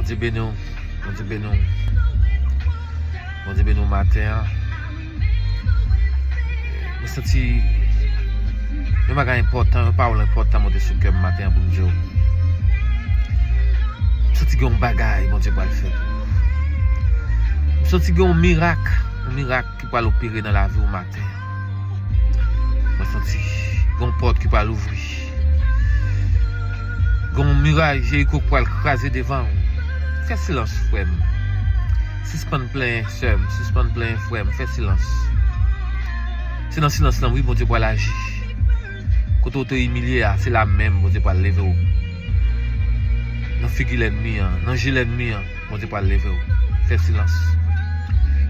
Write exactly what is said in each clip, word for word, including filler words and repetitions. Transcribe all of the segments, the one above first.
Bondye beni w. Bondye beni w. Bondye beni w maten an. Mwen santi yon bagay enpòtan, yon pawòl enpòtan monte sou kè m maten an pou m di w. M santi gen yon bagay Bondye pral fè pou ou. M santi gen yon mirak, yon mirak ki pral opere nan lavi w maten. Mwen santi gen yon pòt ki pral ouvri. Gen yon miray Jeriko k pral kraze devan w. Fè silans, frè m. Sispann plenyen, sè m. Sispann plenyen, frè m. Fè silans. Se nan silans lan, wi, Bondye pral aji. Kote w te imilye a, se la menm Bondye pral leve w. Nan figi lènmi an, nan je lènmi an, Bondye pral leve w. Fè silans.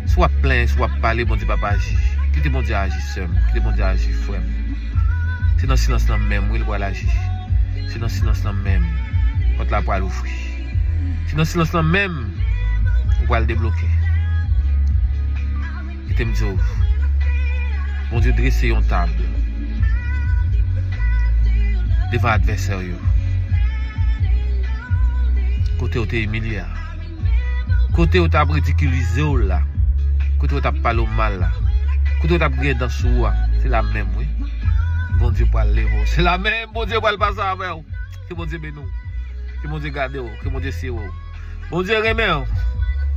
Si w ap plenyen, si w ap pale, Bondye p ap aji. Kite Bondye aji, sè m. Kite Bondye aji, frè m. Se nan silans lan menm, wi, l pral aji. Se nan silans lan menm pòt la pral ouvri. Se nan silans lan menm ou pral debloke. Kite m di w, Bondye drese yon tab devan advèsè w yo. Kote w te imilye a, kote yo t ap ridikilize w la, kote yo t ap pale w mal la, kote yo t ap griyen dan sou ou a, se la menm, wi. Bondye pral leve w. Se la menm Bondye pral pase avè w. Ke Bondye beni w. Ke Bondye gade w. Ke Bondye sere w. Bondye renmen w.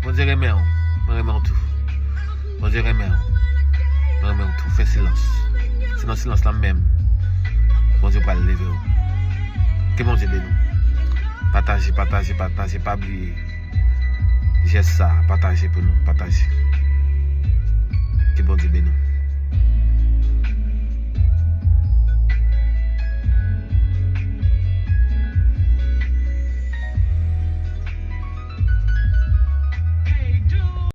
Bondye renmen w. Mwen renmen w tou. Bondye renmen w. Mwen renmen w tou. Fè silans. Se nan silans lan menm Bondye pral leve w. Ke Bondye beni w. Pataje, pataje, pataje. Pa bliye jès sa. Pataje pou nou. Pataje. Ke Bondye beni w.